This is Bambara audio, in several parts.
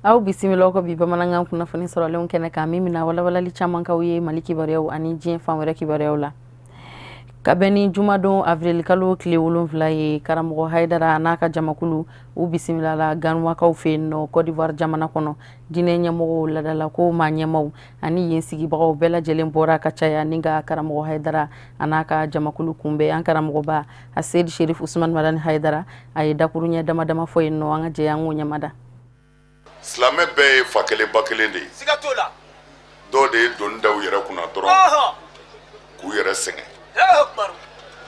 Aw bisimila ko bi bamanankan kunnafoni sɔrɔlenw kɛnɛ kan, min bɛna walawalali caman k'aw ye Mali kibaruyaw ani diɲɛ fan wɛrɛ kibaruyaw la. Ka bɛn ni jumadon avril kalo tile 7 ye, karamɔgɔ Hayidara n'a ka jamakulu u bisimilala Ganuwakaw fɛ yen nɔ Côte d'Ivoire jamana kɔnɔ. Diinɛ ɲɛmɔgɔw, ladalako maa ɲɛmaw ani yen sigibagaw bɛɛ lajɛlen bɔra ka caya ni ka karamɔgɔ Hayidara a n'a ka jamakulu kunbɛn. An karamɔgɔba Aseyidi Sherif Usman Madani Hayidara, a ye dakuruɲɛ dama dama fɔ yen nɔ. An ka jɛ an k'o ɲɛmada. Silamɛ bɛɛ ye fa kelen ba kelen de ye. Siga t'o la. Dɔw de ye doni da u yɛrɛ kunna dɔrɔn k'u yɛrɛ sɛgɛn.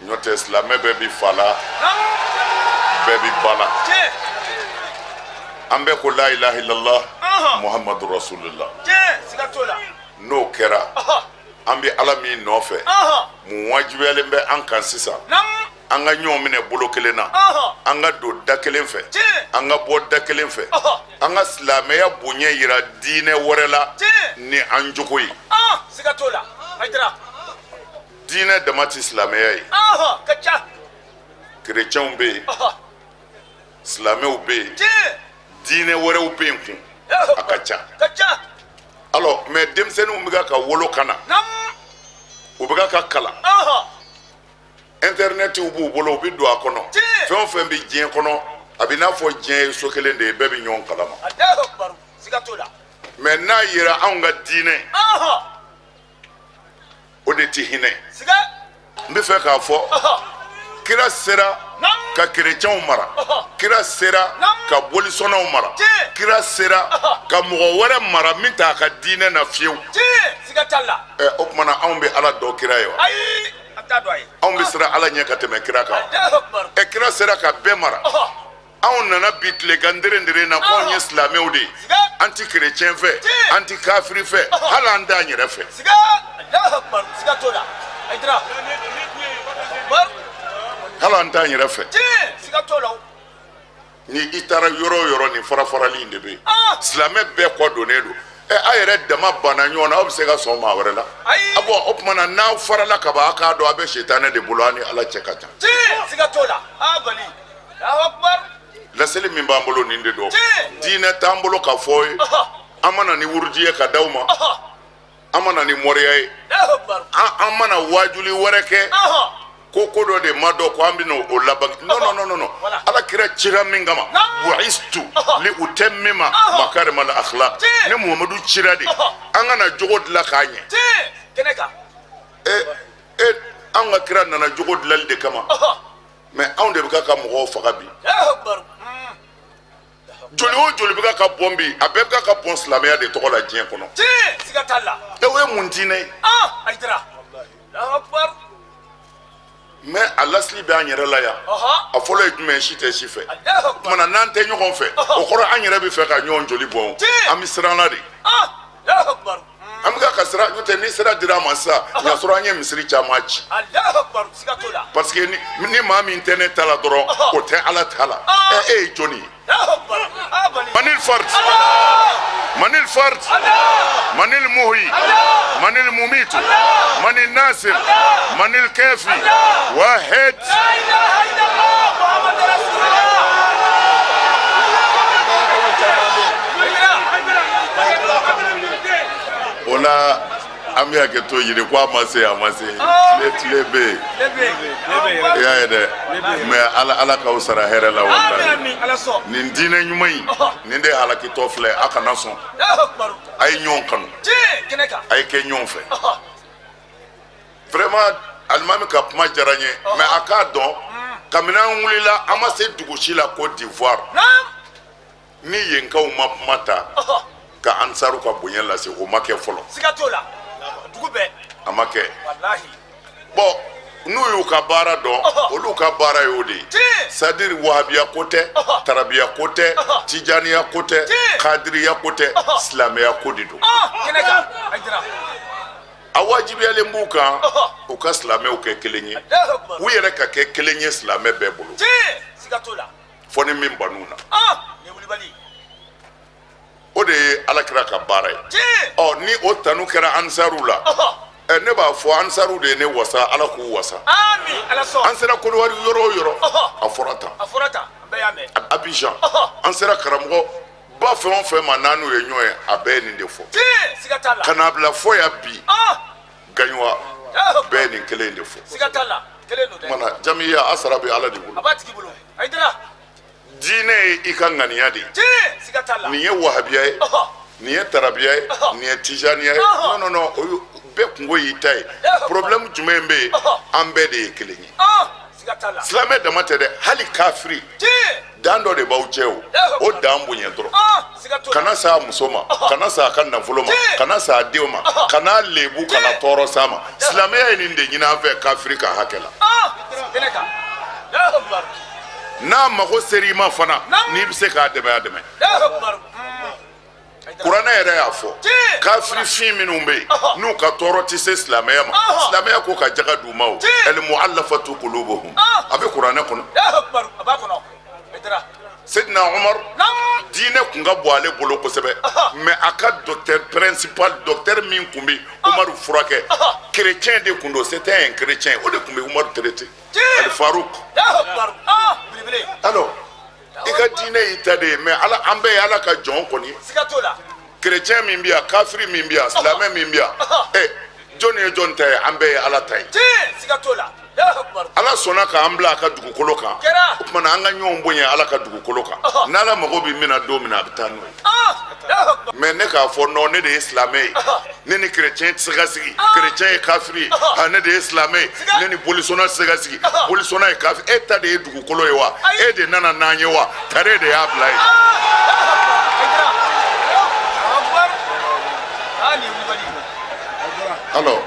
N'o tɛ, silamɛ bɛɛ bi fa la, bɛɛ bi ba la. An bɛɛ ko la ilaha illallah muhammadu rasulullah. Siga t'o la. N'o kɛra, an bɛ Ala min nɔfɛ, mun wajibiyalen bɛ an kan sisan? An ka ɲɔgɔn minɛ bolo kelen na, an ka don da kelen fɛ, an ka bɔ da kelen fɛ, an ka silamɛya bonya yira diinɛ wɛrɛ la ni an jogo ye. Siga t'o la. Diinɛ dama tɛ silamɛya ye. Kerecɛnw bɛ yen, silamɛw bɛ yen, diinɛ wɛrɛw bɛ yen kun, a ka ca. Alors, mais denmisɛnninw bɛ ka wolo ka na, u bɛ ka kalan, intɛrɛnɛtiw b'u bolo, u bɛ don a kɔnɔ. Fɛn o fɛn bɛ diɲɛ kɔnɔ, a bɛ n'a fɔ diɲɛ ye so kelen de ye, bɛɛ bɛ ɲɔgɔn kalama. Mais n'a yera anw ka diinɛ, o de tɛ hinɛ. N bɛ fɛ k'a fɔ, kira sera ka kerecɛnw mara, kira sera ka bolisɔnnaw mara, kira sera ka mɔgɔ wɛrɛ mara min t'a ka diinɛ na fiyewu. O tuma na, anw bɛ Ala dɔn kira ye wa? Anw bɛ siran Ala ɲɛ ka tɛmɛ kira kan? Ɛ, kira sera ka bɛɛ mara. Anw nana bi tilegan dere na ko anw ye silamɛw de ye, an tɛ kerecɛn fɛ, an tɛ kafiri fɛ, hali an t'an yɛrɛ fɛ. Hali an t'an yɛrɛ fɛ. Ni i taara yɔrɔ o yɔrɔ, nin fara farali in de bɛ yen. Silamɛ bɛɛ kɔ donnen don. Ɛ, a yɛrɛ dama banna ɲɔgɔn na, aw bɛ se ka sɔn maa wɛrɛ la? A bɔn, o tuma na, n'aw farala ka ban, aw k'a dɔn aw bɛ sitanɛ de bolo, aw ni Ala cɛ ka jan. Laseli min b'an bolo, nin de don. Diinɛ t'an bolo ka fɔ ye. An ma na ni wurudi ye ka d'aw ma, an ma na ni moriya ye, an ma na waajuli wɛrɛ kɛ ko ko dɔ de ma dɔn ko an bɛna o laban. Non, non, non, non. Ala kira cira min kama, bu'istu li utammima makarima al akhlaq, ne Muhamadu cira de an ka na jogo dilan k'a ɲɛ. E e, an ka kira nana jogo dilanli de kama, mais anw de bɛ ka mɔgɔw faga bi. Joli o joli bɛ ka bɔn bi, a bɛɛ bɛ ka bɔn silamɛya de tɔgɔ la diɲɛ kɔnɔ. E, o ye mun diinɛ ye? Mais a lasili bɛ an yɛrɛ la yan. A fɔlɔ ye jumɛn? Si tɛ si fɛ. O tuma na, n'an tɛ ɲɔgɔn fɛ, o kɔrɔ an yɛrɛ bɛ fɛ ka ɲɔgɔn joli bɔn. An bɛ siran la de, an bɛ ka siran. N'o tɛ, ni sira dira an ma sisan, y'a sɔrɔ an ye misiri caman ci, parce que ni maa min tɛ ne ta la dɔrɔn, o tɛ Ala ta la. Ɛ, e ye jɔnni ye? Manil fard, manil fard, manil muhi, manil mumitu, manil nasir, manil kafi wahid. O la, an bɛ hakɛ to ɲini ko a ma se, a ma se. Tile, tile bɛ yen, i y'a ye dɛ. Mais Ala, Ala k'aw sara hɛrɛ la. Walahi, nin diinɛ ɲuman in, nin de halakitɔ filɛ. A kana sɔn. A ye ɲɔgɔn kanu, a ye kɛ ɲɔgɔn fɛ. Vraiment, alimami ka kuma diyara n ye. Mais a k'a dɔn, kabini an wulila, an ma se dugu si la Côte d'Ivoire ni yenkaw ma kuma ta ka ansaru ka bonya lase. O ma kɛ fɔlɔ. Siga t'o la, dugu bɛɛ. A ma kɛ. Bon, n'u y'u ka baara dɔn, olu ka baara y'o de ye. C'est à dire, wahabiya ko tɛ, tarabiya ko tɛ, tijaniya ko tɛ, kadiriya ko tɛ, silamɛya ko de don. A wajibiyalen b'u kan u ka silamɛw kɛ kelen ye, u yɛrɛ ka kɛ kelen ye silamɛ bɛɛ bolo, fɔ ni min ban'u na. O de ye Ala kira ka baara ye. Ɔ, ni o tanu kɛra ansaru la, ɛ, ne b'a fɔ ansaru de ye ne wasa. Ala k'u wasa. An sera Kodowari yɔrɔ o yɔrɔ, a fɔra tan. Abidjan, an sera karamɔgɔ Ba fɛn o fɛn ma n'an n'u ye ɲɔgɔn ye, a bɛɛ ye nin de fɔ. Ka n'a bila fo yan bi Gaɲuwa, bɛɛ ye nin kelen de fɔ. Mana jamiya, a sara bɛ Ala de bolo. Diinɛ ye i ka ŋaniya de ye. Nin ye wahabiya ye, nin ye tarabiya ye, nin ye tijaniya ye, non non non, o bɛɛ kunko y'i ta ye. Problème jumɛn bɛ yen? An bɛɛ de ye kelen ye. Silamɛ dama tɛ dɛ, hali kafiri, dan dɔ de b'aw cɛ. O dan bonya dɔrɔn. Kana s'a muso ma, kana s'a ka nafolo ma, kana s'a denw ma, kana lebu, kana tɔɔrɔ s'a ma. Silamɛya ye nin de ɲini an fɛ kafiri ka hakɛ la. N'a mago ser'i ma fana, n'i bɛ se k'a dɛmɛ, a dɛmɛ. Kuranɛ yɛrɛ y'a fɔ, kafiri fin minnu bɛ yen, n'u ka tɔɔrɔ tɛ se silamɛya ma, silamɛya ko ka jaga d'u ma. O al mu'allafatu qulubuhum, a bɛ kuranɛ kɔnɔ. Seydina Umar, diinɛ kun ka bon ale bolo kosɛbɛ, mais a ka docteur principal, docteur min kun bɛ Umaru furakɛ, chrétien de kun don. C'était un chrétien, o de kun bɛ Umaru traité, Al Farouk. Alors i ka diinɛ y'i ta de ye, mais ala, an bɛɛ ye Ala ka jɔn kɔni ye. Chrétien min bɛ yan, kafiri min bɛ yan, silamɛ min bɛ yan, ɛ, jɔn ye jɔn ta ye? An bɛɛ ye Ala ta ye. Ala sɔnna k'an bila a ka dugukolo kan. O tuma na, an ka ɲɔgɔn bonya Ala ka dugukolo kan. N'Ala mago bɛ min na don min na, a bɛ taa n'o ye. Mais ne k'a fɔ non, ne de ye silamɛ ye, ne ni chrétien tɛ se ka sigi, chrétien ye kafiri ye. Ah, ne de ye silamɛ ye, ne ni bolisɔnna tɛ se ka sigi, bolisɔnna ye kafiri. E ta de ye dugukolo ye wa? E de nana n'an ye wa? Tare de y'a bila yen. Alors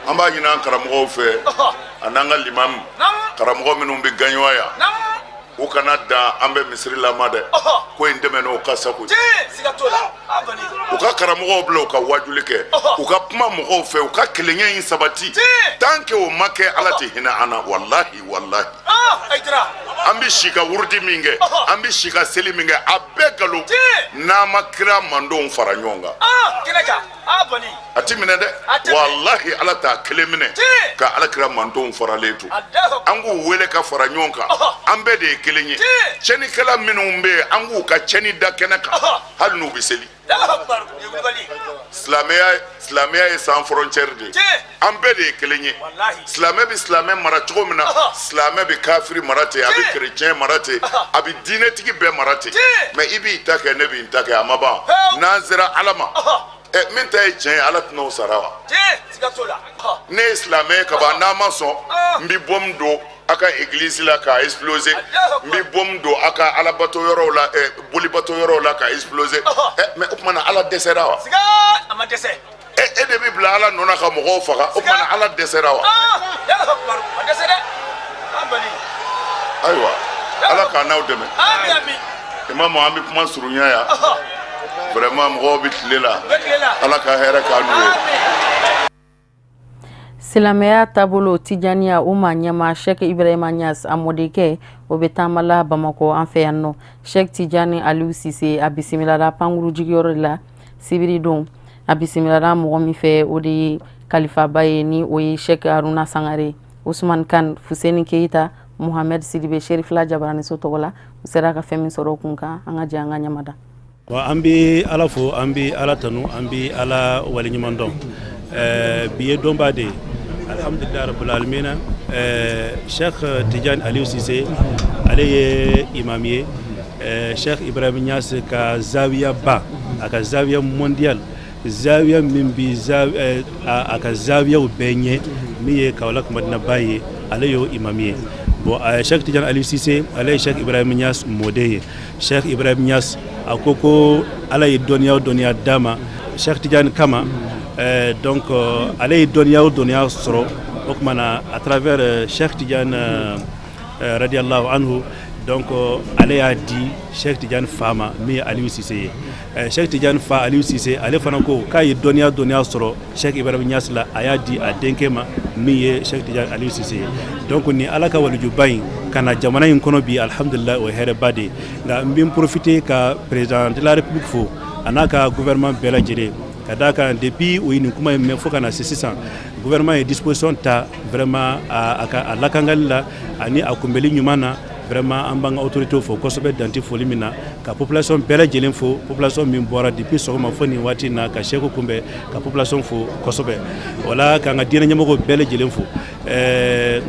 an b'a ɲini an karamɔgɔw fɛ, a n'an ka limamu karamɔgɔ minnu bɛ Gaɲuwa yan, u kana dan an bɛ misiri la ma dɛ. Ko in tɛmɛn'o ka sago, u ka karamɔgɔw bila u ka wajuli kɛ, u ka kuma mɔgɔw fɛ, u ka kelenya in sabati. Tant que o ma kɛ, Ala tɛ hinɛ an na, walahi, walahi. An bɛ si ka wurudi min kɛ, an bɛ si ka seli min kɛ, a bɛɛ nkalon n'an ma kira mandenw fara ɲɔgɔn kan. A ti minɛ dɛ, walahi. Ala t'a kelen minɛ ka Ala kira mantonw faralen to. An k'u wele ka fara ɲɔgɔn kan. An bɛɛ de ye kelen ye. Tiɲɛnikɛla minnu bɛ yen, an k'u ka tiɲɛni da kɛnɛ kan, hali n'u bɛ seli. Silamɛya, silamɛya ye sans frontière de ye. An bɛɛ de ye kelen ye. Silamɛ bɛ silamɛ mara cogo min na, silamɛ bɛ kafiri mara ten, a bɛ chrétien mara ten, a bɛ diinɛtigi bɛɛ mara ten. Mais i b'i ta kɛ, ne b'i ta kɛ, a ma ban. N'an sera Ala ma, ɛ, min ta ye tiɲɛ ye, Ala tɛna o sara wa? Ne ye silamɛ ye kaban, n'a ma sɔn, n bɛ bombe don a ka église la k'a exploser, n bɛ bombe don a ka alabato yɔrɔw la, ɛ, bolibato yɔrɔw la k'a exploser. Ɛ, mais o tuma na, Ala dɛsɛra wa? A ma dɛsɛ. Ɛ, e de bɛ bila Ala nɔ na ka mɔgɔw faga, o tuma na, Ala dɛsɛra wa? A dɛsɛ dɛ. Ayiwa, Ala k'an n'aw dɛmɛ. Imamu, an bɛ kuma surunya yan. Vraiment, mɔgɔw bɛ tile la. Ala ka hɛrɛ k'an n'u ye. Silamɛya taabolo Tijaniya, o ma ɲɛma Sheikh Ibrahima Niass, a mɔdenkɛ, o bɛ taama la Bamakɔ an fɛ yan nɔ. Sheikh Tijani Aliou Cissé, a bisimilala pankuru jigiyɔrɔ de la sibiri don. A bisimilala mɔgɔ min fɛ, o de ye kalifaba ye, ni o ye Sheikh Haruna Sangare. Usman Kan, Fuseni Keita, Muhamɛd Sidibe, Serifila Jabaraniso tɔgɔ la, u sera ka fɛn min sɔrɔ o kun kan, an ka jɛ an ka ɲamada. Bon, an bɛ Ala fo, an bɛ Ala tanu, an bɛ Ala waleɲuman dɔn. Bi ye donba de ye, alhamdulilayi rabbil alamina. Cheikh Tidiane Aliou Cissé, ale ye imam ye Cheikh Ibrahim Niass ka zawiya ba, a ka zawiya mondial, zawiya min bi a ka zawiyaw bɛɛ ɲɛ, min ye Kaolack Madina ba ye, ale y'o imam ye. Bon, Cheikh Tidiane Aliou Cissé, ale ye Cheikh Ibrahim Niass mɔden ye. Cheikh Ibrahim Niass, a ko ko Ala ye dɔnniya o dɔnniya d'a ma Cheikh Tidiane kama, donc ale ye dɔnniya o dɔnniya sɔrɔ, o tuma na, à travers Cheikh Tidiane radiyallahu anhu, donc ale y'a di Cheikh Tidiane fa ma, min ye Aliou Cissé ye. Cheikh Tidiane fa Aliou Cissé, ale fana ko k'a ye dɔnniya dɔnniya sɔrɔ Cheikh Ibrahim Niass la, a y'a di a denkɛ ma, min ye Cheikh Tidiane Aliou Cissé ye. Donc ni Ala ka walijuba in ka na jamana in kɔnɔ bi, alhamdulillah, o ye hɛrɛba de ye. Nka n bɛ n profiter ka président de la République fo, a n'a ka gouvernement bɛɛ lajɛlen, ka d'a kan depuis u ye nin kuma in mɛn fo ka na se sisan, gouvernement ye disposition ta vraiment a ka a lakangali la ani a kunbɛli ɲuman na. Vraiment, an b'an ka autorités fo kosɛbɛ, dan tɛ foli min na, ka population bɛɛ lajɛlen fo, population min bɔra depuis sɔgɔma fo nin waati in na ka Sɛku kunbɛn, ka population fo kosɛbɛ. Wala k'an ka diinɛ ɲɛmɔgɔw bɛɛ lajɛlen fo.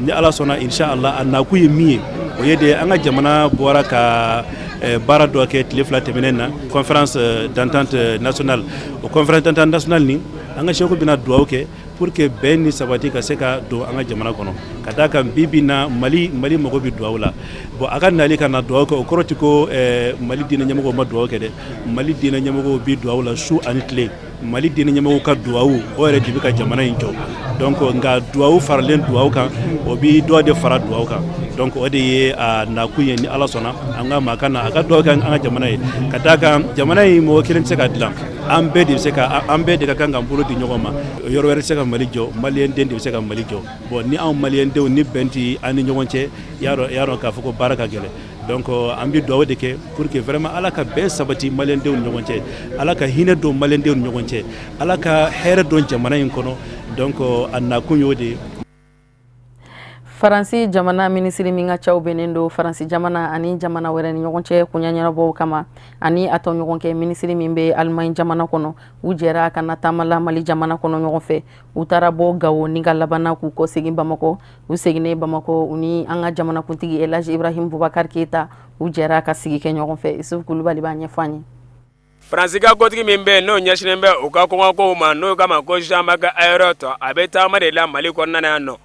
Ni Ala sɔnna, inshallah, a nakun ye min ye, o ye de an ka jamana bɔra ka baara dɔ kɛ tile 2 tɛmɛnen na, conférence d'entente nationale. O conférence d'entente nationale nin, an ka Sɛku bɛna dugawu kɛ pour que bɛn ni sabati ka se ka don an ka jamana kɔnɔ, ka d'a kan bi bi na, Mali mago bɛ dugawu la. Bon, a ka nali ka na dugawu kɛ, o kɔrɔ tɛ ko Mali diinɛ ɲɛmɔgɔw ma dugawu kɛ dɛ. Mali diinɛ ɲɛmɔgɔw bɛ dugawu la su ani tile. Mali diinɛ ɲɛmɔgɔw ka dugawu, o yɛrɛ de bɛ ka jamana in jɔ. Donc nka dugawu faralen dugawu kan, o bɛ dɔ de fara dugawu kan. Donc o de ye a nakun ye. Ni Ala sɔnna, an ka maa ka na a ka dugawu kɛ an ka jamana ye, ka d'a kan jamana in, mɔgɔ kelen tɛ se ka dilan. An bɛɛ de bɛ se ka, an bɛɛ de ka kan k'an bolo di ɲɔgɔn ma. Yɔrɔ wɛrɛ tɛ se ka Mali jɔ, maliyɛn den de bɛ se ka Mali jɔ. Bon, ni anw maliyɛn denw ni bɛn tɛ an ni ɲɔgɔn cɛ, i y'a dɔn k'a fɔ ko baara ka gɛlɛn. Donc an bɛ dugawu de kɛ pour que vraiment Ala ka bɛn sabati maliyɛn denw ni ɲɔgɔn cɛ, Ala ka hinɛ don maliyɛn denw ni ɲɔgɔn cɛ, Ala ka hɛrɛ don jamana in kɔnɔ. Donc a nakun y'o de ye. Faransi jamana minisiri min ka caw bɛnnen don Faransi jamana ani jamana wɛrɛ ni ɲɔgɔn cɛ koɲa ɲɛnabɔw kama, ani a tɔɲɔgɔnkɛ minisiri min bɛ Alimaɲi jamana kɔnɔ, u jɛra ka na taama la Mali jamana kɔnɔ ɲɔgɔn fɛ. U taara bɔ Gawo ni ka labanna k'u kɔ segin Bamakɔ. U seginnen Bamakɔ, u ni an ka jamanakuntigi Elhaji Ibrahim Boubacar Keita, u jɛra ka sigi kɛ ɲɔgɔn fɛ. Isufu Kulubali b'a ɲɛfɔ an ye. Faransi ka kotigi min bɛ yen, n'o ɲɛsinnen bɛ u ka kɔngɔkow ma, n'o kama ko Jean-Marc Ayrault, a bɛ taama de la Mali kɔnɔna na yan nɔ.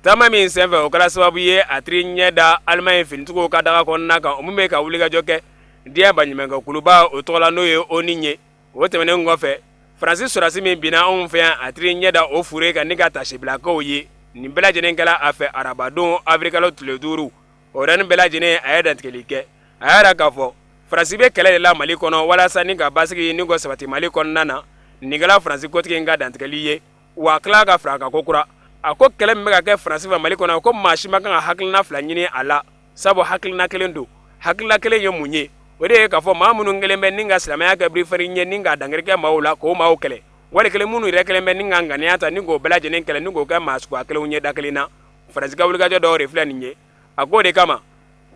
Taama min senfɛ, o kɛra sababu ye a tiri ɲɛ da Alimaɲi finitigiw ka daga kɔnɔna kan, o min bɛ ka wulikajɔ kɛ diɲɛ baɲumankɛ kuluba o tɔgɔ la, n'o ye ONU ye. O tɛmɛnen kɔfɛ, Faransi sɔrɔdasi min binna anw fɛ yan, a tiri ɲɛ da o fure kan ni ka taasibilakɛw ye. Nin bɛɛ lajɛlen kɛra a fɛ arabadon awirilikalo tile 5. O yɔrɔnin bɛɛ lajɛlen, a ye dantigɛli kɛ, a y'a jira k'a fɔ Faransi bɛ kɛlɛ de la Mali kɔnɔ walasa ni ka basigi ni k'o sabati Mali kɔnɔna na. Nin kɛra Faransi kotigi in ka dantigɛli ye. Wa a tila ka fara a kan ko kura, a ko kɛlɛ min bɛ ka kɛ Faransi fɛ Mali kɔnɔ, ko maa si ma kan ka hakilina fila ɲini a la, sabu hakilina kelen don. Hakilina kelen ye mun ye? O de ye k'a fɔ maa minnu kelen bɛ ni ka silamɛya kɛ birifani ye ni ka dankari kɛ maaw la, k'o maaw kɛlɛ, wali kelen minnu yɛrɛ kelen bɛ ni ka ŋaniya ta ni k'o bɛɛ lajɛlen kɛlɛ ni k'o kɛ maa suguya kelenw ye da kelen na. Faransi ka wulikajɔ dɔw de filɛ nin ye. A k'o de kama,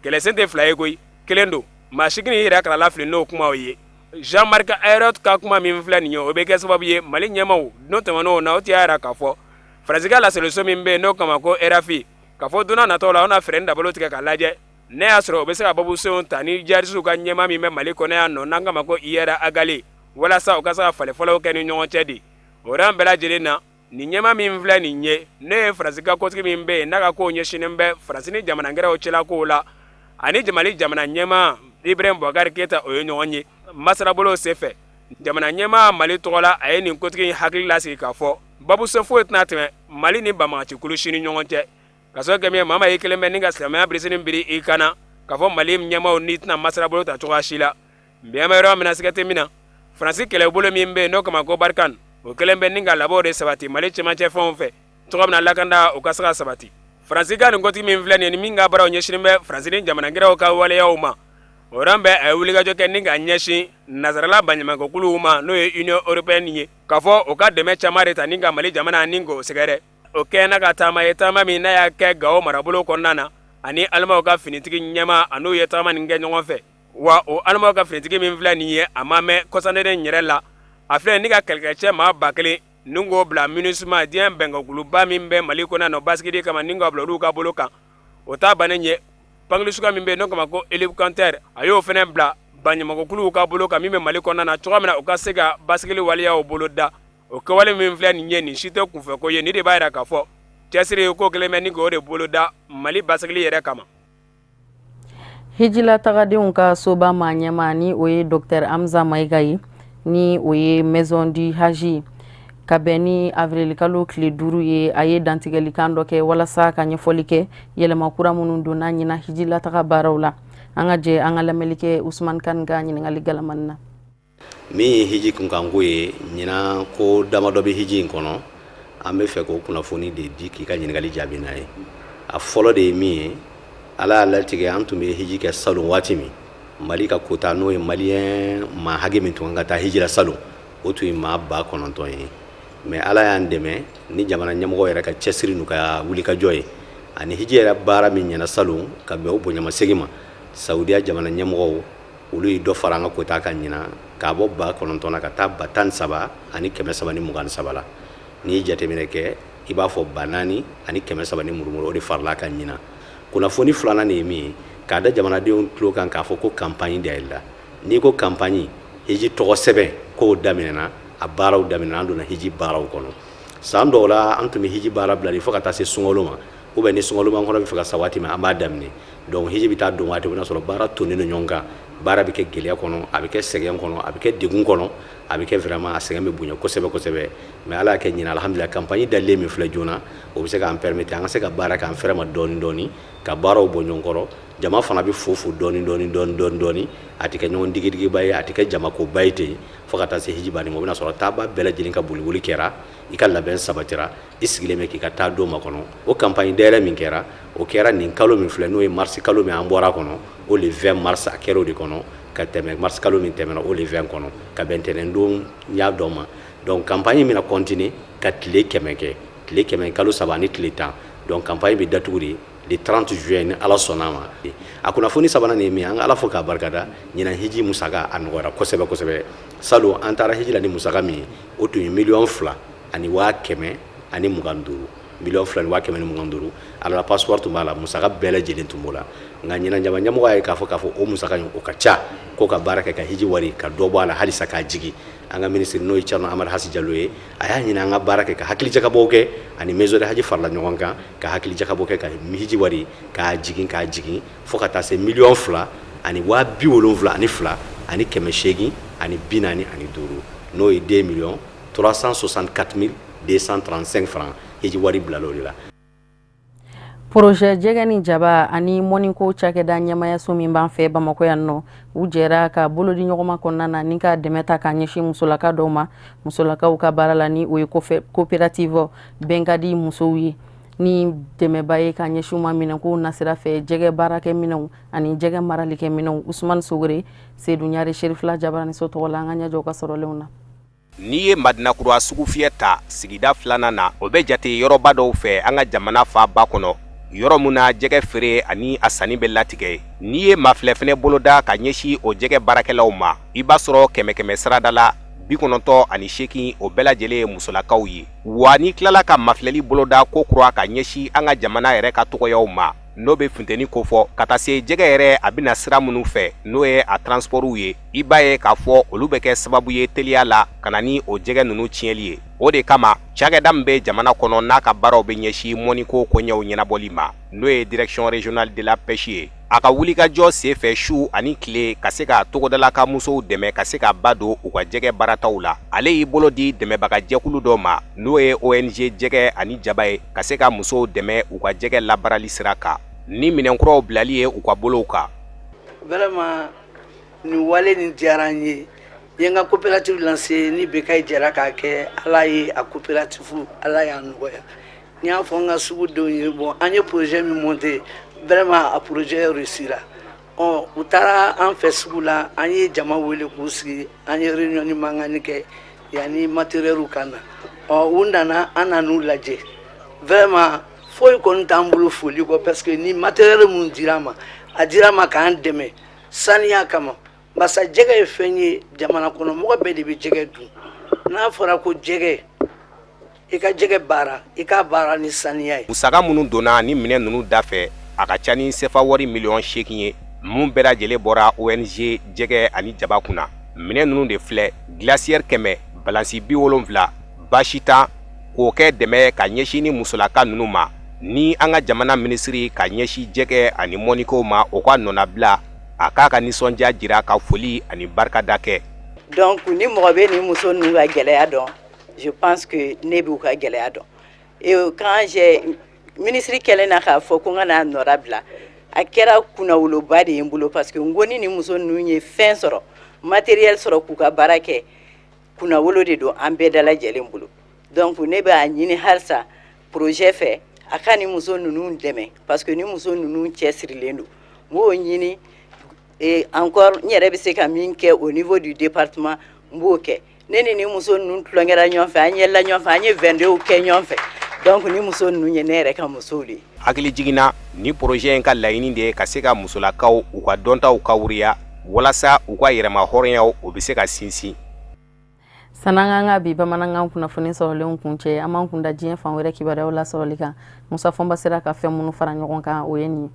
kɛlɛsen tɛ fila ye koyi, kelen don. Maa si kan'i yɛrɛ kana lafili n'o kumaw ye. Jean Marc Ayrault ka kuma min filɛ nin ye, o bɛ kɛ sababu ye Mali ɲɛmaaw don tɛmɛnenw na, o tun y'a jira k'a fɔ Faransi ka laseliso min bɛ yen, n'o kama ko RFI, k'a fɔ don nataw la, o na fɛɛrɛ ni dabalo tigɛ k'a lajɛ ne y'a sɔrɔ o bɛ se ka babusenw ta ni jihadisiw ka ɲɛmaa min bɛ Mali kɔnɔ yan nɔ, n'an kama ko Iyad Ag Ghali, walasa u ka se ka falen fɔlɔw kɛ ni ɲɔgɔn cɛ de. O yɔrɔ bɛɛ lajɛlen na, nin ɲɛmaa min filɛ nin ye, n'o ye Faransi ka kotigi min bɛ yen, n'a ka kow ɲɛsinnen bɛ Faransi ni jamana gɛrɛw cɛla kow la, ani Mali jamana ɲɛmaa Ibrahim Boubacar Keita, o ye ɲɔgɔn ye masalabolo senfɛ. Jamana ɲɛmaa Mali tɔgɔ la, a ye nin kotigi in hakili lasigi k'a fɔ babusen foyi tɛna tɛmɛ Mali ni banbagancikulu si ni ɲɔgɔn cɛ, ka sɔrɔ kɛ min ye maa ma i kelen bɛ ni ka silamɛya birisini biri i kan na, k'a fɔ Mali ɲɛmaaw n'i tɛna masalabolo ta cogoya si la. Bi an bɛ yɔrɔ min na, siga tɛ min na, Faransi kɛlɛbolo min bɛ yen, n'o kama ko Barkhane, o kɛlen bɛ ni ka labɛnw de sabati Mali cɛmancɛ fɛnw fɛ cogo min na lakanda o ka se ka sabati. Faransi ka nin kotigi min filɛ nin ye, ni min ka baaraw ɲɛsinnen bɛ Faransi ni jamana gɛrɛw ka waleyaw ma, o yɔrɔ bɛɛ, a ye wulikajɔ kɛ ni ka ɲɛsin nazarala baɲumankɛkuluw ma, n'o ye Union européenne ye, k'a fɔ o ka dɛmɛ caman de ta ni ka Mali jamana ni k'o sɛgɛrɛ. O kɛ n'a ka taama ye, taama min n'a y'a kɛ Gawo marabolo kɔnɔna na, ani Alimaw ka finitigi ɲɛmaa, a n'u ye taama nin kɛ ɲɔgɔn fɛ. Wa o Alimaw ka finitigi min filɛ nin ye, a ma mɛn kɔsandenen yɛrɛ la, a filɛ ni ka kɛlɛkɛcɛ maa 1000 ni k'o bila MINUSMA, diɲɛ bɛnkankuluba min bɛ Mali kɔnɔ nɔ basigidi kama, ni k'a bila olu ka bolo kan. O ta bannen ye, pankulu suguya min bɛ yen, n'o kama ko hélicoptère, a y'o fana bila baɲumankɛkuluw ka bolo kan min bɛ Mali kɔnɔna na, cogo min na u ka se ka basigili waleyaw bolo da. O kɛwale min filɛ nin ye, nin si tɛ kunfɛko ye. Nin de b'a jira k'a fɔ cɛsiri ko kelen bɛ ni k'o de bolo da Mali basigili yɛrɛ kama. Hijila tagadenw ka soba maa ɲɛmaa, ni o ye Dr Hamza Mayiga ye, ni o ye Maison du Haji, ka bɛn ni avril kalo tile 5 ye, a ye dantigɛlikan dɔ kɛ walasa ka ɲɛfɔli kɛ yɛlɛma kura minnu donna ɲina hijilataga baaraw la. An ka jɛ an ka lamɛnli kɛ Usman Kan ka ɲininkali galamani na. Min ye hiji kunkanko ye ɲinan, ko damadɔ bɛ hiji in kɔnɔ, an bɛ fɛ k'o kunnafoni de di k'i ka ɲininkali jaabi n'a ye. A fɔlɔ de ye min ye, Ala y'a latigɛ, an tun bɛ hiji kɛ salon waati min, Mali ka quota, n'o ye maliyɛn maa hakɛ min tun kan ka taa hiji la salon, o tun ye maa 9000 ye. Mais Ala y'an dɛmɛ ni jamana ɲɛmɔgɔ yɛrɛ ka cɛsiri n'u ka wulikajɔ ye. Ani hiji yɛrɛ baara min ɲɛna salon ka bɛn o bonyamasegin ma, Saudiya jamana ɲɛmɔgɔw, olu ye dɔ fara an ka quota kan ɲinan, k'a bɔ 9000 na ka taa 13,323 la. N'i ye jateminɛ kɛ, i b'a fɔ 4300 ni murumuru, o de farala kan ɲinan. Kunnafoni filanan de ye min ye k'a da jamanadenw tulo kan, k'a fɔ ko campagne dayɛlɛla. N'i ko campagne, hiji tɔgɔ sɛbɛn kow daminɛna, a baaraw daminɛna, an donna hiji baaraw kɔnɔ. San dɔw la, an tun bɛ hiji baara bila de fo ka taa se sunkalo ma, ou bien ni sunkalo kɔnɔ bɛ fɛ ka sa waati min, an b'a daminɛ. Donc hiji bɛ taa don waati, o bɛna sɔrɔ baara tonnen don ɲɔgɔn kan. Baara bɛ kɛ gɛlɛya kɔnɔ, a bɛ kɛ sɛgɛn kɔnɔ, a bɛ kɛ degun kɔnɔ, a bɛ kɛ vraiment, a sɛgɛn bɛ bonya kosɛbɛ kosɛbɛ. Mais Ala y'a kɛ ɲinan, alhamdulillah, campagne dalen min filɛ joona, o bɛ se k'an permettre an ka se ka baara kɛ an fɛrɛ ma dɔɔni dɔɔni, ka baaraw bɔ ɲɔgɔn kɔrɔ. Jama fana bɛ fo fo dɔɔni dɔɔni dɔɔni dɔɔni dɔɔni. A tɛ kɛ ɲɔgɔn digidigiba ye, a tɛ kɛ jamakoba ye ten, fo ka taa se hiji banni ma. O bɛna sɔrɔ taaba bɛɛ lajɛlen ka boliboli kɛra, i ka labɛn sabatira, i sigilen bɛ k'i ka taa don makɔnɔ. O campagne dayɛlɛ min kɛra, o kɛra nin kalo min filɛ, n'o ye mars kalo min an bɔra a kɔnɔ, o le 20 mars, a kɛra o de kɔnɔ ka tɛmɛ. Mars kalo min tɛmɛna, o le 20 kɔnɔ, ka bɛn ntɛnɛndon y'a dɔn ma. Donc campagne bɛna continuer ka tile 100 kɛ, tile 100, kalo 3 ani tile 10. Donc campagne bɛ datugu de le 30 juin, ni Ala sɔnna a ma. A kunnafoni sabanan de ye min ye, an ka Ala fo k'a barikada, ɲinan hiji musaka a nɔgɔyara kosɛbɛ kosɛbɛ. Salon, an taara hiji la ni musaka min ye, o tun ye 2,125,000, 2,125,000. Ala la, passeport tun b'a la, musaka bɛɛ lajɛlen tun b'o la. Nka ɲinan, jama ɲɛmɔgɔ ye k'a fɔ o musaka in, o ka ca, ko ka baara kɛ ka hiji wari ka dɔ bɔ a la halisa k'a jigin. An ka minisiri, n'o ye Thierno Amadu Hasi Jalo ye, a y'a ɲini an ka baara kɛ ka hakilijakabɔw kɛ, ani maison de haji farala ɲɔgɔn kan ka hakilijakabɔ kɛ ka hiji wari k'a jigin, k'a jigin fo ka taa se 2,072,845, n'o ye 2 364 235 francs. Hiji wari bilala o de la. Projet jɛgɛ ni jaba ani mɔniko cakɛda ɲɛmayaso min b'an fɛ Bamakɔ yan nɔ, u jɛra ka bolo di ɲɔgɔnma kɔnɔna na ni ka dɛmɛ ta k'a ɲɛsin musolaka dɔw ma, musolakaw ka baara la, ni o ye coopérative Bɛnkadi musow ye, ni dɛmɛba ye ka ɲɛsin u ma minɛnkow nasira fɛ, jɛgɛ baarakɛ minɛnw ani jɛgɛ maralikɛ minɛnw. Usumani Sogore, Sedu Ɲare, Serifila Jabaraniso tɔgɔ la, an ka ɲɛjɔ ka sɔrɔlenw na. N'i ye Madinakura sugufiyɛ ta sigida filanan na, o bɛ jate yɔrɔba dɔw fɛ an ka jamana faaba kɔnɔ, yɔrɔ min na jɛgɛ feere ani a sanni bɛ latigɛ. N'i ye mafilɛ fɛnɛ boloda ka ɲɛsin o jɛgɛ baarakɛlaw ma, i b'a sɔrɔ kɛmɛ kɛmɛ sarada la, 98, o bɛɛ lajɛlen ye musolakaw ye. Wa n'i tilala ka mafilɛli boloda ko kura ka ɲɛsin an ka jamana yɛrɛ ka tɔgɔyaw ma, n'o bɛ funteni kofɔ ka taa se jɛgɛ yɛrɛ a bɛna sira minnu fɛ, n'o ye a transportw ye, i b'a ye k'a fɔ olu bɛ kɛ sababu ye teliya la ka na ni o jɛgɛ ninnu tiɲɛli ye. O de kama, cakɛda min bɛ jamana kɔnɔ n'a ka baaraw bɛ ɲɛsin mɔniko koɲɛw ɲɛnabɔli ma, n'o ye Direction régionale de la pêche ye, a ka wulikajɔ senfɛ su ani tile ka se ka togodala ka musow dɛmɛ ka se ka ba don u ka jɛgɛ baarataw la, ale y'i bolo di dɛmɛbagajɛkulu dɔ ma, n'o ye ONG Jɛgɛ ani Jaba ye, ka se ka musow dɛmɛ u ka jɛgɛ labaarali sira kan ni minɛnkuraw bilali ye u ka bolow kan. Vraiment, nin wale nin diyara n ye. N ye n ka coopérative lancé ni Bekayi jɛra k'a kɛ Ala ye, a coopérative, Ala y'a nɔgɔya. N y'a fɔ n ka sugudenw ye, bon, an ye projet min monté, vraiment, a projet réussira. Ɔ, u taara an fɛ sugu la, an ye jama wele k'u sigi, an ye réunion ni mankanni kɛ yanni matériel ka na. Ɔ, u nana, an nan'u lajɛ. Vraiment, foyi kɔni t'an bolo foli kɔ, parce que ni matériel mun dira an ma, a dira an ma k'an dɛmɛ saniya kama, barisa jɛgɛ ye fɛn ye, jamana kɔnɔ mɔgɔ bɛɛ de bɛ jɛgɛ dun. N'a fɔra ko jɛgɛ, i ka jɛgɛ baara, i k'a baara ni saniya ye. Musaka minnu donna ni minɛn ninnu da fɛ, a ka ca ni sefa wari 8 miliyɔn ye, mun bɛɛ lajɛlen bɔra ONG Jɛgɛ ani Jaba kunna. Minɛn ninnu de filɛ: glacière 100, balance 70, bâche 10, k'o kɛ dɛmɛ ka ɲɛsin ni musolaka ninnu ma, ni an ka jamana minisiri ka ɲɛsin jɛgɛ ani mɔnikow ma, o ka nɔnabila, a k'a ka nisɔndiya jira ka foli ani barikada kɛ. Donc ni mɔgɔ bɛ nin muso ninnu ka gɛlɛya dɔn, je pense que ne b'u ka gɛlɛya dɔn. Et quand j'ai ministre kɛlen na k'a fɔ ko n ka n'a nɔra bila, a kɛra kunnawoloba de ye n bolo, parce que n ko ni nin muso ninnu ye fɛn sɔrɔ, matériel sɔrɔ k'u ka baara kɛ, kunnawolo de don an bɛɛ dalajɛlen bolo. Donc ne b'a ɲini halisa projet fɛ, a ka nin muso ninnu dɛmɛ, parce que ni muso ninnu cɛsirilen don. N b'o ɲini. Et encore, n yɛrɛ bɛ se ka min kɛ au niveau du département, n b'o kɛ. Ne ni nin muso ninnu tulonkɛra ɲɔgɔn fɛ, an yɛlɛla ɲɔgɔn fɛ, an ye 22 kɛ ɲɔgɔn fɛ. Donc ni muso ninnu ye ne yɛrɛ ka musow de ye. Hakili jiginna ni projet in ka laɲini de ye ka se ka musolakaw u ka dɔntaw ka wuriya walasa u ka yɛrɛma hɔrɔnyaw o bɛ se ka sinsin. San'an k'an ka bi bamanankan kunnafoni sɔrɔlenw kuncɛ, an b'an kun da diɲɛ fan wɛrɛ kibaruyaw lasɔrɔli kan. Musa Fɔnba sera ka fɛn minnu fara ɲɔgɔn kan, o ye nin ye.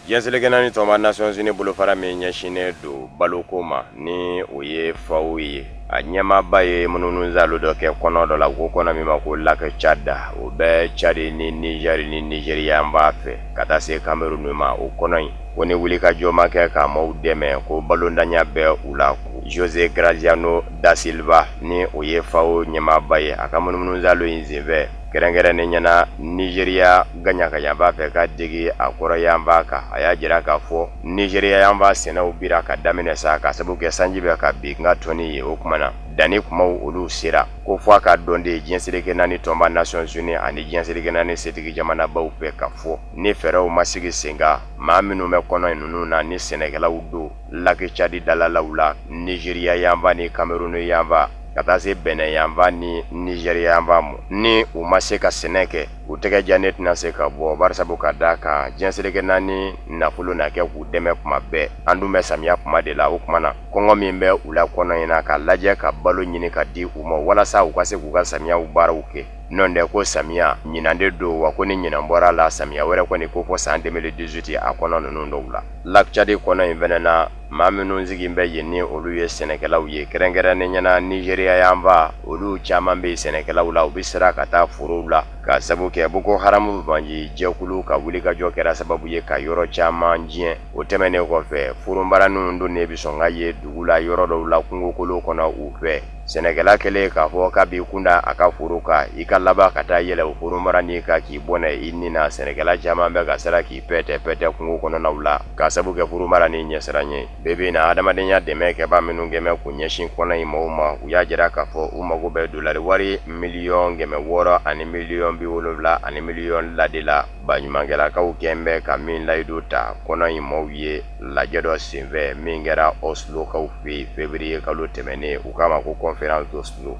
Diɲɛ seleke naani tɔnba Nations Unies bolofara min ɲɛsinnen don baloko ma, ni o ye FAO ye, a ɲɛmaaba ye munumunusaalo dɔ kɛ kɔnɔ dɔ la, u ko kɔnɔ min ma ko Lac Tchad, o bɛ Tchad ni Niger ni Nigeria yanfan fɛ ka taa se Cameroun ma. O kɔnɔ in, ko ni wulikajɔ ma kɛ ka maaw dɛmɛ, ko balontanya bɛ u la. Jose Graziano da Silva, ni o ye FAO ɲɛmaaba ye, a ka munumunusaalo in senfɛ, kɛrɛnkɛrɛnnenya na Nigeria gaɲaka yanfan fɛ ka digi a kɔrɔn yanfan kan, a y'a jira k'a fɔ Nigeria yanfan sɛnɛw bira ka daminɛ sa, ka sabu kɛ sanji bɛ ka bin ka tɔni ye. O tuma na danni kumaw olu sera ko fɔ a ka dɔn de diɲɛ seleke naani tɔnba Nations Unies ani diɲɛ seleke naani setigi jamanabaw fɛ k'a fɔ ni fɛɛrɛw ma sigi sen kan, maa minnu bɛ kɔnɔ ninnu na ni sɛnɛkɛlaw don Lac Tchad dalalaw la, Nigeria yanfan ni Cameroun yanfan, ka taa se Benin yanfan ni Nigeria yanfan ma, ni u ma se ka sɛnɛ kɛ, u tɛgɛ jannen tɛna se ka bɔ, barisabu ka d'a kan diɲɛ seleke naani nafolo na kɛ k'u dɛmɛ kuma bɛɛ. An dun bɛ samiya kuma de la. O tuma na kɔngɔ min bɛ u la kɔnɔ in na, k'a lajɛ ka balo ɲini ka di u ma walasa u ka se k'u ka samiyaw baaraw kɛ. Nɔntɛ ko samiya ɲinan de don wa, ko ni ɲinan bɔra la, samiya wɛrɛ kɔni ko fɔ san 2018 a kɔnɔ ninnu dɔw la. Lac Tchad kɔnɔ in fɛnɛ na, maa minnu sigin bɛ yen ni olu ye sɛnɛkɛlaw ye, kɛrɛnkɛrɛnnenya na Nigeria yanfan, olu caman bɛ sɛnɛkɛlaw la, u bɛ siran ka taa forow la ka sabu kɛ Boko Haram banbaanci jɛkulu ka wulikajɔ kɛra sababu ye ka yɔrɔ caman tiɲɛ. O tɛmɛnen kɔfɛ, furunbaraninw donnen bɛ sɔn ka ye dugu la yɔrɔ dɔw la kungokolo kɔnɔ u fɛ. Sɛnɛkɛla kɛlen k'a fɔ k'a b'i kunda a ka foro kan, i ka laban ka taa yɛlɛ o furunbaranin kan k'i bɔnɛ i ni na. Sɛnɛkɛla caman bɛ ka siran k'i pɛtɛ pɛtɛ kungo kɔnɔnaw la ka sabu kɛ furunbaranin ɲɛsiran ye. Bi bi in na, adamadenya dɛmɛ kɛbaa minnu kɛn bɛ k'u ɲɛsin kɔnɔ in mɔgɔw ma, u y'a jira k'a fɔ u mago bɛ dolari wari 600,000,000 ani 70,000,000 ani 2 de la. Baɲumankɛlakaw kɛn bɛ ka min layidu ta kɔnɔ in mɔgɔw ye lajɛ dɔ senfɛ min kɛra Oslokaw fɛ yen février kalo tɛmɛnen, u k'a ma ko conférence d'Oslo.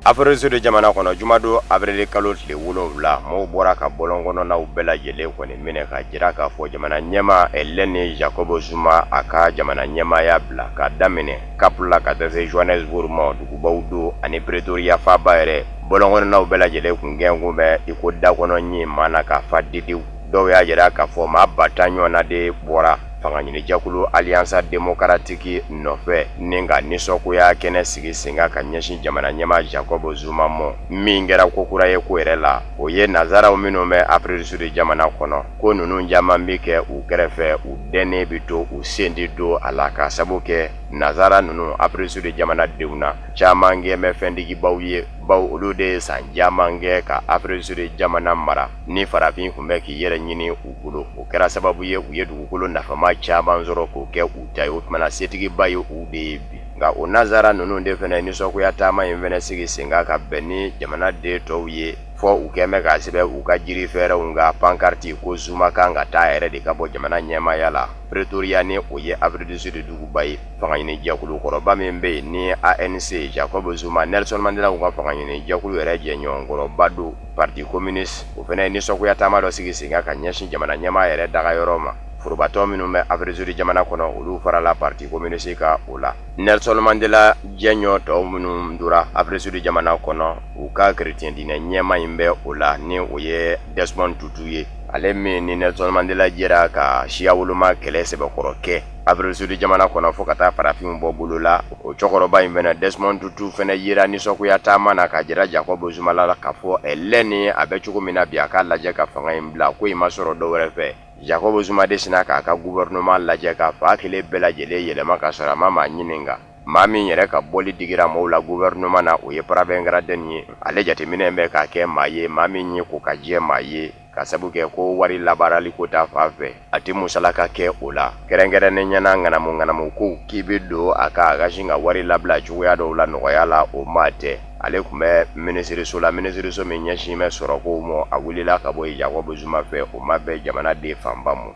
Afrique du Sud jamana kɔnɔ, jumadon avril kalo tile 7, mɔgɔw bɔra ka bɔlɔn kɔnɔnaw bɛɛ lajɛlen kɔni minɛ ka jira k'a fɔ jamana ɲɛmaa Hélène Jacob Zuma a ka jamana ɲɛmaaya bila, ka daminɛ Cap la ka taa se Johannesburg ma, dugubaw don, ani Pretoria faaba yɛrɛ. Bɔlɔn kɔnɔnaw bɛɛ lajɛlen kun kɛn bɛ i ko da kɔnɔ ɲin maa na k'a fa didiw. Dɔw y'a jira k'a fɔ maa 10,000 ɲɔgɔnna de bɔra fanga ɲinijɛkulu Alliance démocratique nɔfɛ ni ka nisɔngoya kɛnɛ sigi sen kan ka ɲɛsin jamana ɲɛmaa Jacob Zuma ma. Min kɛra ko kura ye ko yɛrɛ la, o ye nazaraw minnu bɛ Afrique du Sud jamana kɔnɔ, ko ninnu caman bɛ kɛ u kɛrɛfɛ, u dɛnnen bɛ to, u sen tɛ don a la, ka sabu kɛ nazara ninnu Afrique du Sud jamana denw na caman kɛ bɛ fɛntigibaw ye, bawo olu de ye san caman kɛ ka Afrique du Sud jamana mara ni farafin tun bɛ k'i yɛrɛ ɲini u bolo. O kɛra sababu ye u ye dugukolo nafama caman sɔrɔ k'o kɛ u ta ye. O tuma na setigiba ye u de ye bi. Nka o nazara ninnu de fana nisɔngoya taama in fana sigi sen kan ka bɛn ni jamana den tɔw ye, fɔ u kɛn bɛ k'a sɛbɛn u ka jiri fɛɛrɛw kan pancarte ko Zuma kan ka taa yɛrɛ de ka bɔ jamana ɲɛmaaya la. Pretoria, ni o ye Afrique du Sud duguba ye, fanga ɲini jɛkulu kɔrɔba min bɛ yen ni ANC, Jacob Zuma, Nelson Mandela ka fanga ɲini jɛkulu yɛrɛ jɛɲɔgɔnkɔrɔba don, Parti communiste, o fana ye nisɔngoya taama dɔ sigi sen kan ka ɲɛsin jamana ɲɛmaa yɛrɛ dagayɔrɔ ma. Forobatɔn minnu bɛ Afrique du Sud jamana kɔnɔ, olu farala Parti communiste kan o la. Nelson Mandela jɛɲɔgɔn tɔw minnu tora Afrique du Sud jamana kɔnɔ, u ka chrétien diinɛ ɲɛmaa in bɛ o la, ni o ye Desmond Tutu ye, ale min ni Nelson Mandela jɛra ka siya woloma kɛlɛ sɛbɛkɔrɔ kɛ Afrique du Sud jamana kɔnɔ fo ka taa farafinw bɔ bolo la. O cɛkɔrɔba in fana, Desmond Tutu fana yera nisɔngoya taama na ka jira Jacob Zuma la k'a fɔ Hélène a bɛ cogo min na bi, a k'a lajɛ ka fanga in bila, ko in ma sɔrɔ dɔ wɛrɛ fɛ. Jacob Zuma de sinna k'a ka gouvernement lajɛ ka fa kelen bɛɛ lajɛlen yɛlɛma ka sɔrɔ a ma maa ɲininka. Maa min yɛrɛ ka bɔli digira maaw la gouvernement na, o ye Pravin Gordhan ye. Ale jateminɛ bɛ k'a kɛ maa ye, maa min ye ko ka jɛ maa ye, ka sabu kɛ ko wari labaarali ko ta fan fɛ, a tɛ musalaka kɛ o la, kɛrɛnkɛrɛnnenya na ŋanamu ŋanamu kow k'i bɛ don a ka sin ka wari labila cogoya dɔw la nɔgɔya la, o maa tɛ. Ale tun bɛ minisiriso la, minisiriso min ɲɛsin bɛ sɔrɔkow ma, a wulila ka bɔ yen Jacob Zuma fɛ, o ma bɛn jamanaden fanba ma.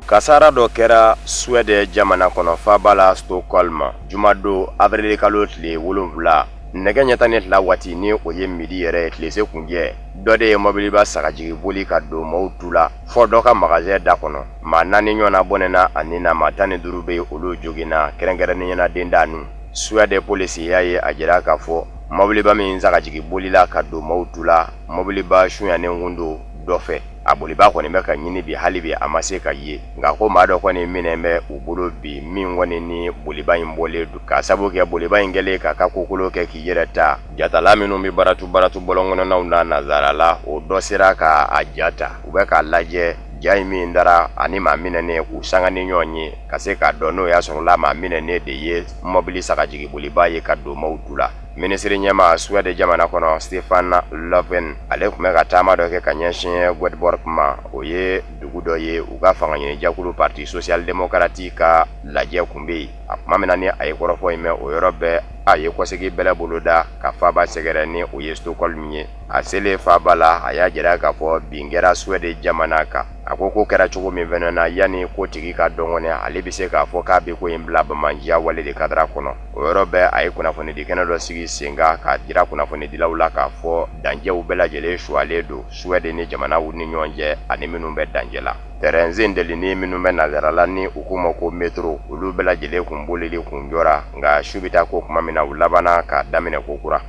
Kasara dɔ kɛra Suwɛdi jamana kɔnɔ faaba la Stockholm jumadon avril kalo tile 7 nɛgɛ ɲɛ 12 waati, ni o ye midi yɛrɛ ye, tilese kunjɛ. Dɔ de ye mɔbiliba sagajigi boli ka don maaw tu la fɔ dɔ ka magasin da kɔnɔ. Maa 4 ɲɔgɔnna bɔnɛna a ni na, maa 15 bɛ yen, olu joginna, kɛrɛnkɛrɛnnenya na dendaninw. Suwɛdi polisiya ye a jira k'a fɔ mɔbiliba min sagajigi bolila ka don maaw tu la, mɔbiliba sonyanen kun don dɔ fɛ. A boliba kɔni bɛ ka ɲini bi, hali bi a ma se ka ye, nka ko maa dɔ kɔni minɛnen bɛ u bolo bi min kɔni ni boliba in bɔlen don, k'a sabu kɛ boliba in kɛlen k'a ka kokolo kɛ k'i yɛrɛ ta. Jatala minnu bɛ baratu baratu bɔlɔn kɔnɔnaw na nansara la, o dɔ sera ka a ja ta. U bɛ k'a lajɛ ja in min dara ani maa minɛnen k'u sanga ni ɲɔgɔn ye ka se k'a dɔn n'o y'a sɔrɔla maa minɛnen de ye mɔbili sagajigi boliba ye ka don maaw tu la. Minisiri ɲɛmaa Suwɛdi jamana kɔnɔ Stefan Löfven, ale tun bɛ ka taama dɔ kɛ ka ɲɛsin Göteborg ma, o ye dugu dɔ ye, u ka fangaɲinijɛkulu Parti social démocratique ka lajɛ tun bɛ yen. A tuma min na ni a ye kɔrɔfɔ in mɛn, o yɔrɔ bɛɛ a ye kɔsegin bɛlɛ boloda ka faaba sɛgɛrɛ, ni o ye Stockholm ye. A selen faaba la, a y'a jira k'a fɔ bin kɛra Suwɛdi jamana kan. A ko ko kɛra cogo min fana na, yanni ko tigi ka dɔn kɔni, ale bɛ se k'a fɔ k'a bɛ ko in bila banbaanciya wale de kadara kɔnɔ. O yɔrɔ bɛɛ a ye kunnafonidi kɛnɛ dɔ sigi sen kan k'a jira kunnafonidilaw la k'a fɔ dancɛw bɛɛ lajɛlen suwalen don Suwɛdi ni jamanaw ni ɲɔgɔn cɛ ani minnu bɛ dancɛ la. Tɛrɛn sentelinin minnu bɛ nansara la ni u k'u ma ko metro, olu bɛɛ lajɛlen kun bolili kun jɔra, nka su bɛ taa ko tuma min na, u labanna k'a daminɛ kokura.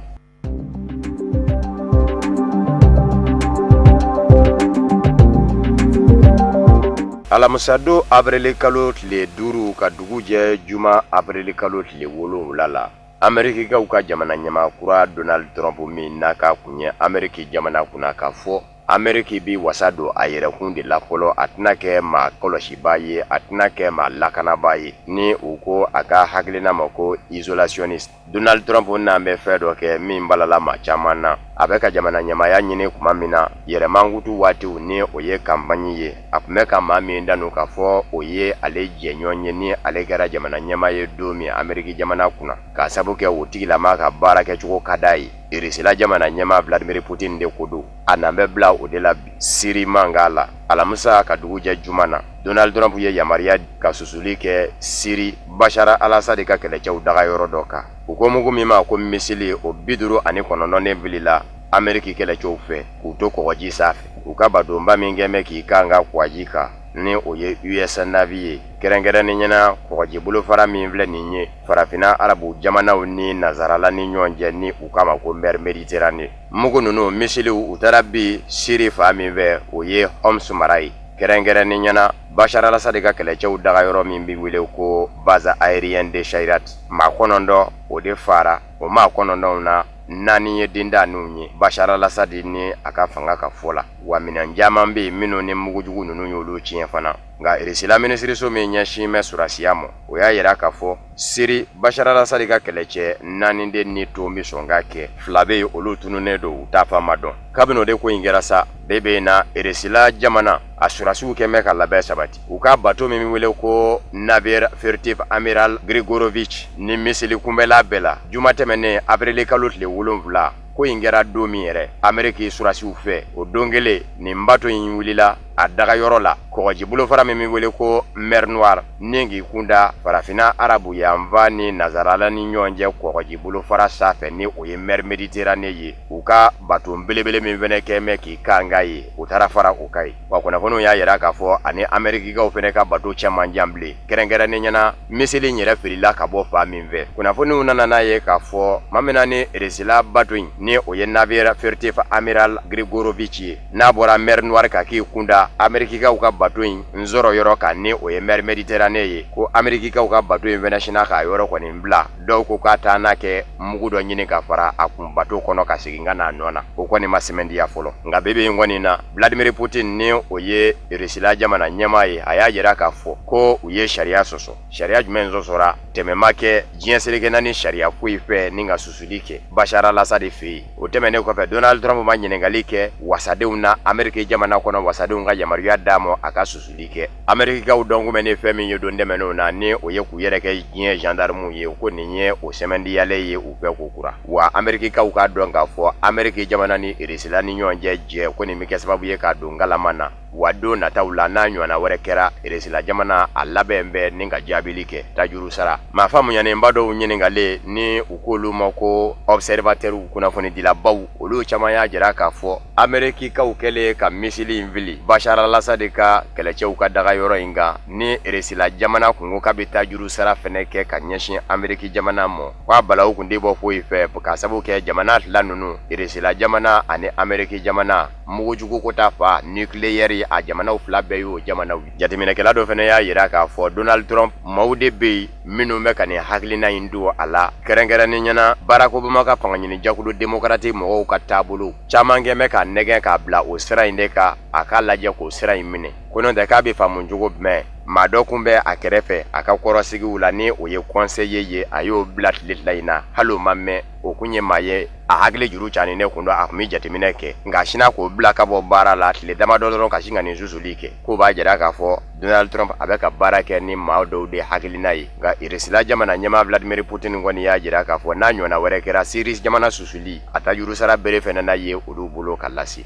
Alamisadon avril kalo tile 5 ka dugu jɛ juma avril kalo tile 7 la, Amerikikaw ka jamana ɲɛmaa kura Donald Trump min n'a ka kun ye Ameriki jamana kunna k'a fɔ Ameriki bɛ wasa don a yɛrɛkun de la fɔlɔ, a tɛna kɛ maa kɔlɔsibaa ye, a tɛna kɛ maa lakanabaa ye, ni u ko a ka hakilina ma ko isolationniste. Donald Trump n'an bɛ fɛn dɔ kɛ min balala maa caman na, a bɛ ka jamana ɲɛmaaya ɲini tuma min na, yɛrɛmankutu waatiw ni o ye kanpaɲi ye, a tun bɛ ka maa min danu k'a fɔ o ye ale jɛɲɔgɔn ye ni ale kɛra jamana ɲɛmaa ye don min Ameriki jamana kunna, k'a sabu kɛ o tigilama ka baara kɛcogo ka d'a ye. Irisila jamana ɲɛmaa Vladimir Putin de ko don, a nan bɛ bila o de la bi Siri mankan la alamisa ka dugu jɛ juma na. Donald Trump ye yamaruya ka susuli kɛ Siri Bashar al-Assad ka kɛlɛcɛw dagayɔrɔ dɔ kan. U ko mugu min ma ko misili, o 59 de filila Ameriki kɛlɛcɛw fɛ k'u to kɔgɔji sanfɛ. U ka batonba min kɛn bɛ k'i kan ka kɔgɔji kan, ni o ye US Navy ye, kɛrɛnkɛrɛnnenya na kɔgɔji bolofara min filɛ nin ye farafinna arabu jamanaw ni nansarala ni ɲɔgɔn cɛ, ni u k'a ma ko mer Méditerranée. Mugu ninnu misiliw, u taara bin Siri fan min fɛ, o ye Homs mara ye, kɛrɛnkɛrɛnnenya na Bashar al-Assad ka kɛlɛcɛw dagayɔrɔ min bɛ wele ko base aérienne de Shayrat. Maa 9 o de fara. O maa 9 na, 4 ye dendaninw ye Bashar al-Assad ni a ka fanga ka fɔ la. Wa minɛn caman bɛ yen minnu ni mugujugu ninnu y'olu tiɲɛ fana. Nka Irisila minisiriso min ɲɛsin bɛ sɔrɔdasiya ma, o y'a jira k'a fɔ Siri Bashar al-Assad ka kɛlɛcɛ 4 de ni ton bɛ sɔn ka kɛ, 2 bɛ yen olu tununnen don, u taafan ma dɔn. Kabini o de ko in kɛra sa, bi bi in na Irisila jamana a sɔrɔdasiw kɛn bɛ ka labɛn sabati. U ka bato min bɛ wele ko navire furtif amiral Grigorovitch ni misili kunbɛla bɛɛ la, juma tɛmɛnen avril kalo tile 7, ko in kɛra don min yɛrɛ Ameriki sɔrɔdasiw fɛ, o don kelen nin bato in wulila a dagayɔrɔ la kɔgɔji bolofara min bɛ wele ko mer Noire, ni k'i kunda farafinna arabu yanfan ni nansarala ni ɲɔgɔn cɛ kɔgɔji bolofara sanfɛ, ni o ye mer Méditerranée ye. U ka bato belebele min fana kɛn bɛ k'i kan ka ye, u taara fara o kan yen. Wa kunnafoniw y'a jira k'a fɔ ani amerikikaw fana ka bato cɛ man jan bilen, kɛrɛnkɛrɛnnenya na misili in yɛrɛ filila ka bɔ fan min fɛ. Kunnafoniw nana n'a ye k'a fɔ tuma min na ni Irisila bato in, ni o ye navire furtif amiral Grigorovitch ye, n'a bɔra mer Noire ka k'i kunda amerikikaw ka bato in sɔrɔ yɔrɔ kan, ni o ye mer Méditerranée ye, ko amerikikaw ka bato in fana sinna k'a yɔrɔ kɔni bila. Dɔw ko k'a taa n'a kɛ mugu dɔ ɲini ka fara a kun bato kɔnɔ ka segin ka n'a nɔ na, o kɔni ma sɛmɛntiya fɔlɔ. Nka bi bi in kɔni na, Vladimir Putin, ni o ye Irisila jamana ɲɛmaa ye, a y'a jira k'a fɔ ko u ye sariya sɔsɔ. Sariya jumɛn sɔsɔra? Tɛmɛ ma kɛ diɲɛ seleke naani sariya foyi fɛ ni ka susuli kɛ Bashar al-Assad fɛ yen. O tɛmɛnen kɔfɛ, Donald Trump ma ɲininkali kɛ wasadenw na Ameriki jamana kɔnɔ, wasadenw ka yamaruya d'a ma a ka susuli kɛ. Amerikikaw dɔn kun bɛ ni fɛn min ye don tɛmɛnenw na, ni o ye k'u yɛrɛ kɛ diɲɛ gendarmew ye, ko nin ye o sɛmɛntiyalen ye u fɛ kokura. Wa Amerikikaw k'a dɔn k'a fɔ Ameriki jamana ni Irisila ni ɲɔgɔn cɛ jɛ ko nin bɛ kɛ sababu ye k'a don nkalama na. Wa don nataw la, n'a ɲɔgɔnna wɛrɛ kɛra, Irisila jamana a labɛn bɛ ni ka jaabili kɛ tajuru sara. Maa faamuyanenba dɔw ɲininkalen ni u k'olu ma ko observateurs kunnafonidilabaw, olu caman y'a jira k'a fɔ Amerikikaw kɛlen ka misili in fili Bashar al-Assad ka kɛlɛcɛw ka dagayɔrɔ in kan, ni Irisila jamana kun ko k'a bɛ tajuru sara fɛnɛ kɛ ka ɲɛsin Ameriki jamana ma, k'a balawu kun tɛ bɔ foyi fɛ k'a sabu kɛ jamana fila ninnu, Irisila jamana ani Ameriki jamana, mugujugu ko ta fan nucléaire, a jamanaw fila bɛɛ y'o jamanaw ye. Jateminɛkɛla dɔ fana y'a jira k'a fɔ Donald Trump maaw de bɛ yen minnu bɛ ka nin hakilina in don a la, kɛrɛnkɛrɛnnenya na Barack Obama ka fangaɲini jɛkulu démocrate mɔgɔw ka taabolo caman kɛ bɛ k'a nɛgɛn k'a bila o sira in de kan, a k'a lajɛ k'o sira in minɛ. Ko n'o tɛ k'a bɛ faamu cogo jumɛn, maa dɔ kun bɛ a kɛrɛfɛ a ka kɔrɔsigiw la ni o ye conseiller ye, a y'o bila tile fila in na, hali o ma mɛn, o kun ye maa ye a hakili juru caani ne kun don, a tun bɛ jateminɛ kɛ, nka sina k'o bila ka bɔ baara la tile damadɔ dɔrɔn ka sin ka nin susuli kɛ, k'o b'a jira k'a fɔ Donald Trump a bɛ ka baara kɛ ni maa dɔw de hakilina ye. Nka Irisila jamana ɲɛmaa Vladimir Putin kɔni y'a jira k'a fɔ n'a ɲɔgɔnna wɛrɛ kɛra, Syrie jamana susuli a tajuru sara bere fɛnɛ na ye olu bolo ka lase.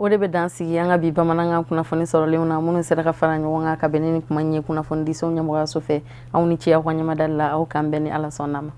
O de bɛ dan sigi an ka bi bamanankan kunnafoni sɔrɔlenw na, minnu sera ka fara ɲɔgɔn kan ka bɛn ni nin kuma in ye kunnafonidiso ɲɛmɔgɔyaso fɛ. Aw ni ce aw ka ɲɛmadali la. Aw k'an bɛn ni Ala sɔnna ma.